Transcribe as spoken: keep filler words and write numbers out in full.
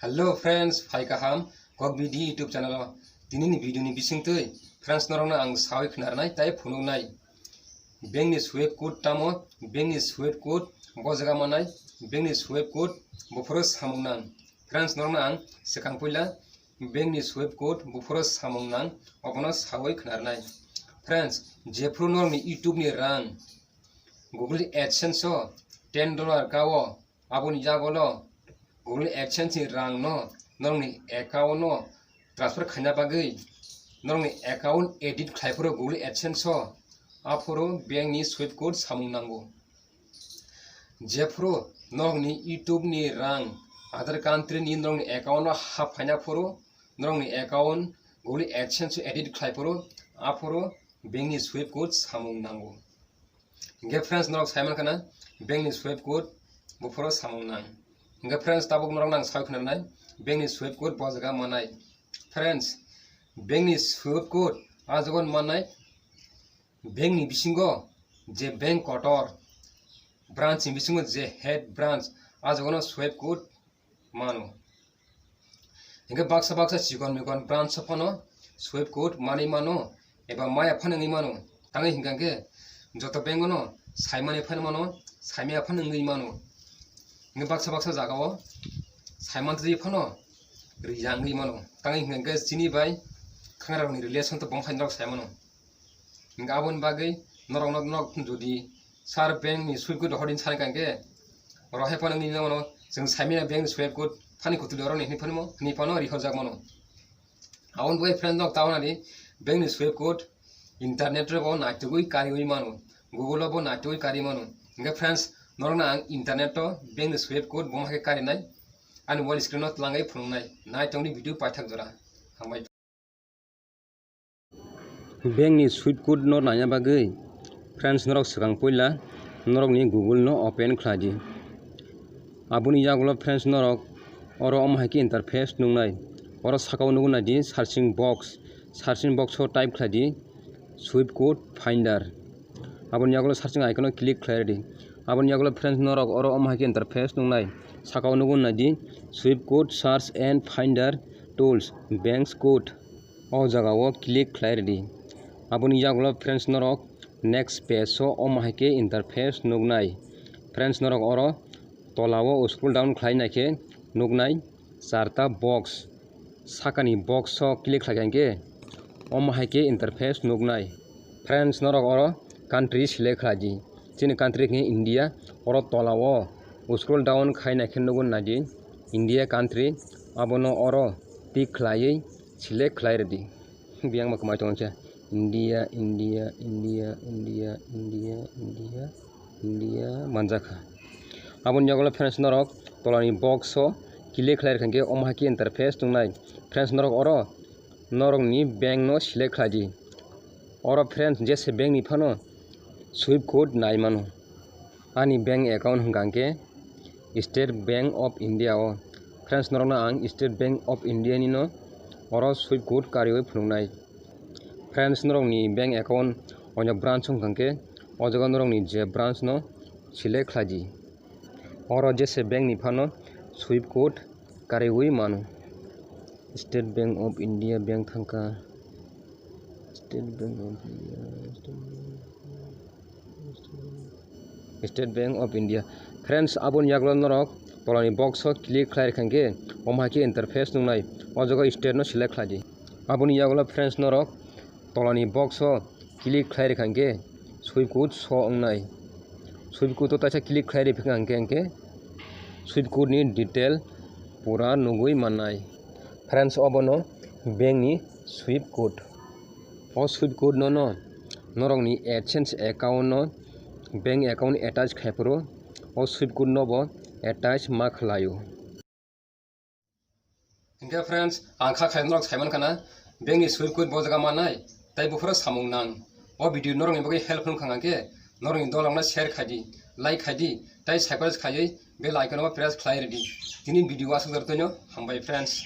Hello friends, phai kaham Kok B D YouTube channel o. Tini ni video ni bisingtwi friends norokno ang sawi khwnarnai tai phunuknai. Bank ni swift code tamo, bank ni swift code bo jaga manai, bank ni swift code buphuru samung nang. Friends norokno ang swkang puila bank ni swift code buphuru samung nang, obono sawi khwnarnai. Friends, jephuru norokni YouTube ni rang Google AdSense o ten dollar kao, aboni yagulo Google AdSense ni rang no norokni account no transfer khaina bagwi norokni account edit khlai phuru Google AdSense o, aphuru bank ni swift code samung nango. Jephuru norokni YouTube ni rang other country ni norokni account o hap phaina phuru norokni account Google AdSense o edit khlai phuru, aphuru bank ni swift code samung nango. Hingke friends, norok saiman khana bank ni swift code buphuru samung nang. Hingke friends, tabuk norok nang sawi khwnanai bank ni swift code bo jaga manai. Friends, bank ni swift code a jaga manai, bank ni bisingo je bank kotor branch ni bisingo je head branch a jaga no swift code mano. Hingke baksa baksa chikon mikon branch o phano swift code manwi mano eba maya phano wngwi mano. Tangwi hingka khe joto bank o no saimani phano mano, saimaya phano wngwi mano. Hingke baksa baksa jaga o saiman twi phano rija wngwi mano. Tangwi hingka khe chini bai khangrok ni relation to bongphai norok sai mano. Hingke aboni bagwi norok no, norok jodi sir bank ni swift code hodin sani kangke, oro hai phano wngwi mano, chwng saimanya bank ni swift code phani kutuli oro ni hinwi phano, hinwi phano rihorjak mano. Aboni bagwi friend nok tabana di bank ni swift code internet o bo naitugwi kariwi mano, Google o bo naitugwi kari mano. Hingke friends, norok no ang internet o bank ni swift code bo ma khe karinai, ani mobile screen o twlangwi phunuknai, nai tongni video paithak jora. Hambai. Bank ni swift code no naina bagwi friends norok swkang puila norokni Google no open khlai di. Aboni yagulo friends norok oro omo hai khe interface nuknai. Oro sakao nukgo naidi searching box. Searching box o type khlai di swift code finder. Aboni yagulo searching icon o click khlai di. Aboni yagulo friends norok oro omo hai khe interface nuknai. Sakao nukgo naidi swift code search and finder tools banks code. O jaga o click khlai rwdi. Aboni yagulo friends norok next page o omo hai khe interface nuknai. Friends norok oro tola o scroll down khlai naikhe nuknai charta box. Sakani box o click khlai khe omo hai khe interface nuknai. Friends norok oro country select khlai di. Chini country khe India, oro tola o scroll down khai naikhe nukgo naidi India country, abono oro tick khlaiwi select khlai rwdi. Biyangma kwmai tongo khe India, India, India, India, India, India, India manjakha. Aboni yagulo friends norok tolani box o click khlai rwkha khe omo hai khe interface tongnai. Friends norok oro norokni bank no select khlai di. Oro friends, jese bank ni phano swift code nai mano. Ani bank account hwnkha khe State Bank of India o. Friends, norokno ang State Bank of India ni no oro swift code kariwi phunuknai. Friends, norokni bank account onya branch wngkha khe o jaga norokni je branch no select khlai di. Oro jese bank ni phano swift code kariwi mano. State Bank of India bank thangkha. State Bank of India. State Bank of India. Friends, aboni yagulo norok tolani box o click khlai rwkha khe omo hai khe interface nuknai. O jaga state no select khlai di. Aboni yagulo friends norok tolani box o click khlai rwkha khe swift code show wngnai. Swift code o taisa click khlai rwkha hwnkhe, hwnkhe swift code ni detail pura nugwi mannai. Friends, obono bank ni swift code. O swift code no, no norokni AdSense account no bank account attach khai phuru o swift code no bo attach ma khlaio. Hingke friends, ang kha khai norok saiman khana, bank ni swift code bo jaga manai, tai buphuru samung nang. O video norokni bagwi help wngkha hwnkhe, norokni dolokno share khai di, like khai di, tai subscribe khaiwi bell icon o press khlai rwdi. Tini video aswk jar toino, hambai friends.